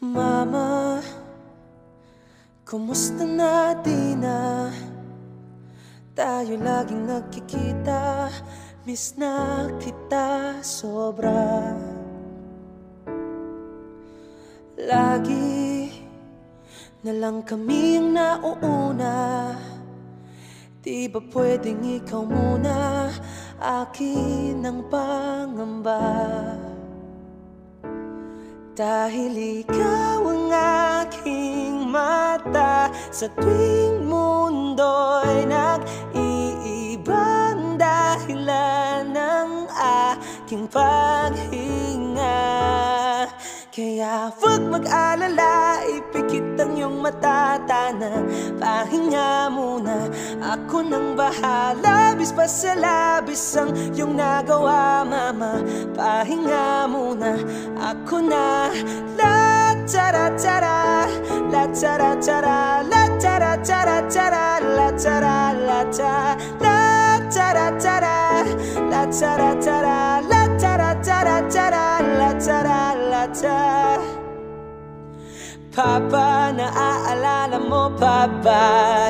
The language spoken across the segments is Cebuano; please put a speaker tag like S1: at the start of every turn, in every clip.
S1: Mama, kumusta na, di na tayo laging nagkikita? Miss na kita sobra. Lagi na lang kami ang nauuna. Di ba pwedeng ikaw muna? Akin ang pangamba. Dahil ikaw ang aking mata sa tuwing mundo'y nag-iibang dahilan ng aking paghinga. Kaya huwag mag-alala, ipikit ang iyong mata, tana. Pahinga muna, ako nang bahala. Labis pa sa labis ang iyong nagawa, mama. Pahinga muna, ako na. La tara tara, la tara tara, la tara tara tara, la tara la ta, la tara tara, la tara tara, la tara tara tara, la tara la ta. Papa, naaalala mo pa ba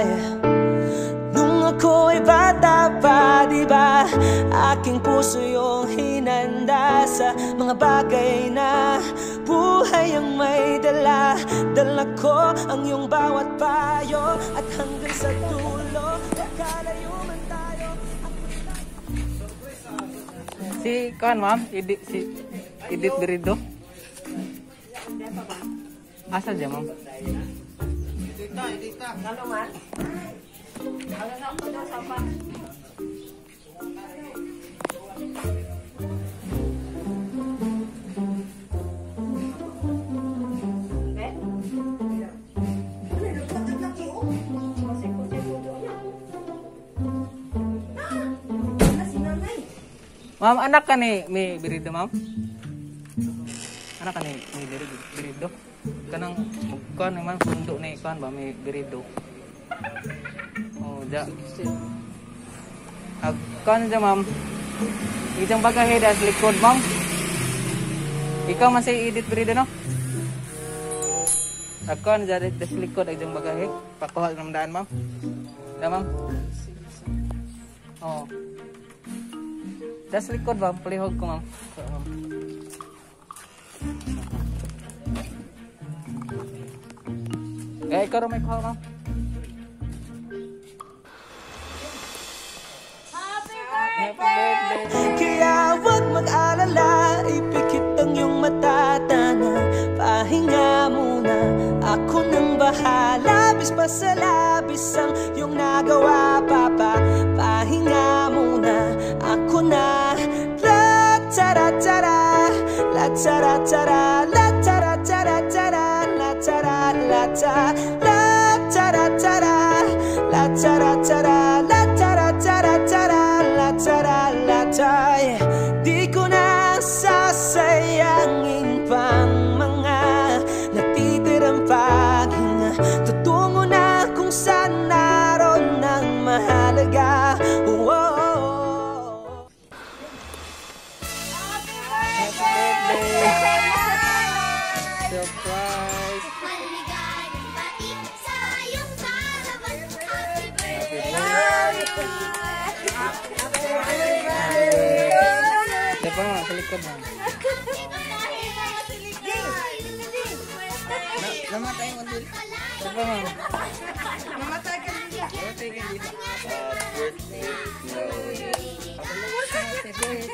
S1: nung ako'y bata pa, di ba? Aking puso yung hinanda sa mga bagay na buhay ang may dala. Dala ko ang iyong bawat payo at hanggang sa dulo, magkalayo man tayo.
S2: Si kuan, ma'am, Edith, si Edith Berido. Asa siya, ma'am?
S3: Ano man? Ano na ako na sa pa?
S2: Ma'am, anak ka ni may Berido, ma'am? Anak ka ni may Berido? Kanang kuan naman sundo ni kuan ba may Berido? Oh, ja. Ag kuan ja, ma'am. Ijang bagahe das likod, ma'am. Ikaw man si Edith Berido, no? Ag kuan ja das likod ijang bagahe. Pakuha ng daan, ma'am. Da, ma'am. Oh. Das likod ba? Palihog ko, ma'am. So, ma'am. Eh, ikaw may kuha, ma'am.
S3: Happy
S2: Happy birthday!
S1: Kaya huwag mag-alala, ipikit ang iyong mata, tana. Pahinga muna, ako nang bahala. Labis pa sa labis ang iyong nagawa, Papa. Pahinga muna, ako na. La tara tara, la tara tara, la tara tara tara, la tara la ta, la tara tara, la tara tara, la tara tara tara, la tara la ta. Di ko na sasayangin pang mga natitirang paghinga. Tutungo na kung saan naroon ang mahalaga. Oh, oh, oh.
S2: Happy birthday! Surprise!
S4: Maligayang bati sa iyong kaarawan. Happy birthday!
S2: Diba nga, sa likod, ma'am.
S4: Namatay mo din.
S2: Diba, ma'am?
S3: Namatay ka din.
S2: Namatay ka din. Happy birthday to you.
S3: Happy birthday.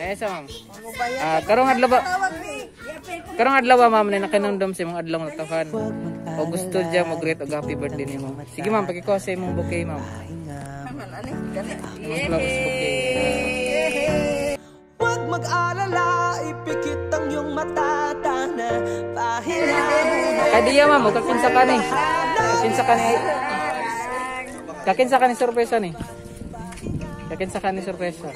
S2: Eh, sa ma'am. Ah, karong adlaw ba? Karong adlaw ba, ma'am, na nakinumdum sa imong adlaw nga natahan. O gusto diya mo greet og happy birthday nimo. Sige, ma'am, pakikuha sa imong bouquet, ma'am. Imong flowers bouquet.
S1: Huwag mag-alala, ipikit ang iyong mata, tana. Pahinga muna.
S2: Kay diya, ma'am, kakinsa ka ni. Kakinsa ka ni. Kakinsa ka ni sorpresa ni. Kakinsa ka ni sorpresa.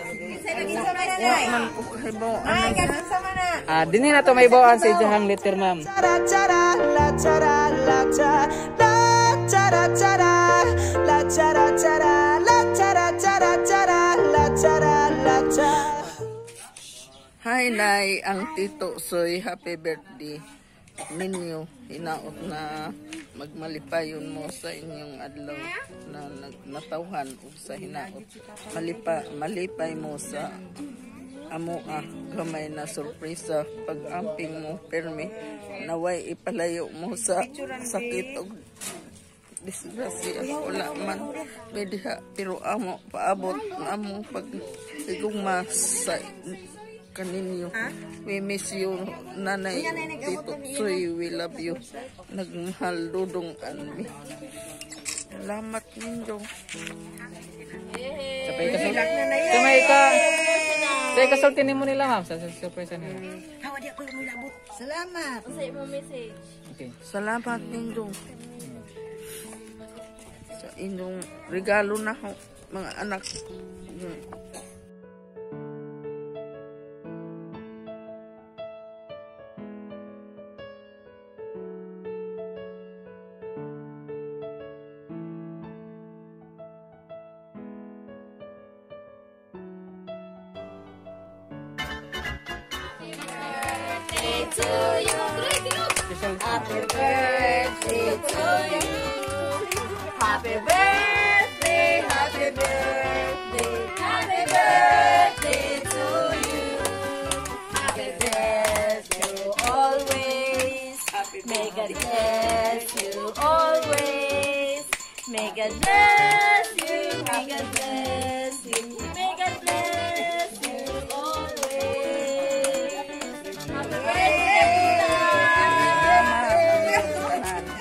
S3: Ay, kakinsa man na.
S2: Ah, dinhi na to may bawaan sa iyang letter, ma'am.
S1: Tara tara, la tara la ta, la tara tara, la tara tara, la tara tara tara, la tara la ta.
S5: Hi, Nay, ang Tito Soy, happy birthday ninyo. Hinaot na magmalipayon mo sa inyong adlaw na natawhan ug sa hinaot. Malipay mo sa amoa gamay na sorpresa pag-amping mo permi naway ipalayo mo sa sakit ug disgrasya. Wala man pwede ha, pero amo paabot na amo pag igugma sa kaninyo. We miss you, Nanay Tito Soy. We love you. Nagmahal, Dudong and me. Salamat ninyo.
S2: Sa pay kasul. Sa may ka. Sa kasulti nimo nila, ma'am, sa surprise nila.
S6: Salamat.
S3: Unsa imong message?
S2: Okay.
S5: Salamat ninyo. Sa inyong regalo na ho, mga anak.
S4: To you. Happy birthday to you. Happy birthday, happy birthday, happy birthday to you. Happy birthday always. May God bless you always. May God bless you. May God bless you. May God bless you always. Happy birthday, Tita!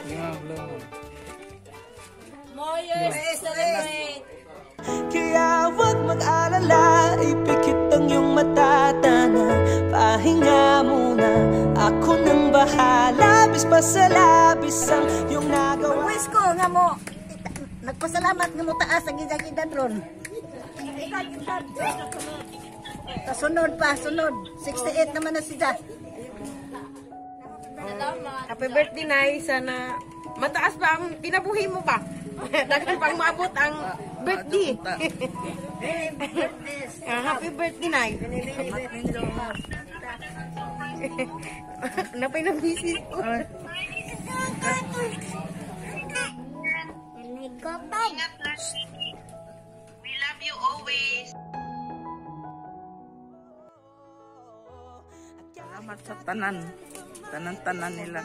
S2: Lima blow.
S3: More years to celebrate.
S1: Kaya huwag mag-alala, ipikit ang iyong mata. Tana, pahinga muna, ako nang bahala. Labis pa sa labis ang iyong nagawa.
S6: Wish ko nga mo nagpasalamat nga mo taas ang iyang edad ron. Kasunod pa, sunod. 68 naman na siya.
S7: Happy birthday, Nay. Sana mataas pa ang kinabuhi mo pa. Daghan pang maabot ang birthday. Ah, happy birthday, Nay.
S5: Salamat ninyo.
S7: Napay na busy.
S5: Ay.
S4: Ingat lagi. We love you always.
S5: Salamat sa tanan. Tanan-tanan nila.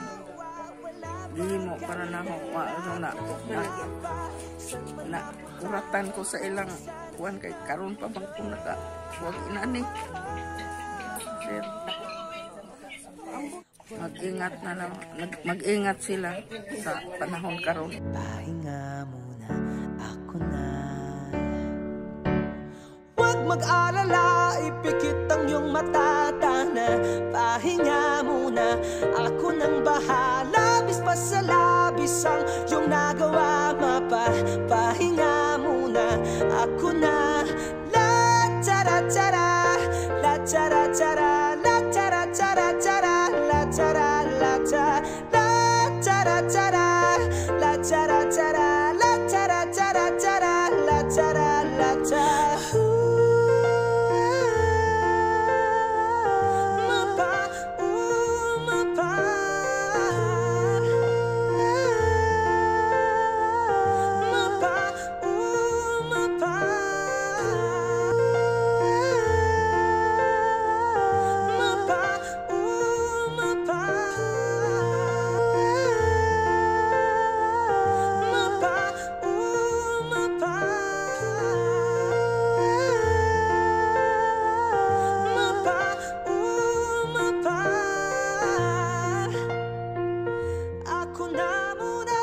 S5: Gihimo para na ako ano na, na, na kuratan ko sa ilang kuan kay karon pa bang ko naka wag inani. Sir. Mag-ingat na lang, mag-ingat sila sa panahon karon.
S1: Pahinga muna, ako na. Huwag mag-alala, ipikit ang iyong mata. Tana, pahinga muna, ako nang bahala. Labis pa sa labis ang iyong nagawa. Mapapahinga muna, ako na. La tara tara, la tara tara, la tara tara tara, la tara la ta, la tara tara, la tara tara, la tara tara tara, la tara la ta. Mapa, ooh, mapa. Mapa, ooh, mapa. Mapa, ooh, mapa. Mapa, ooh, mapa. Mapa, ooh, mapa. Ako na muna.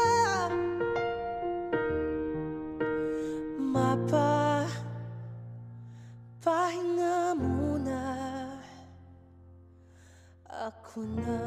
S1: Mapa, pahinga muna. Ako na.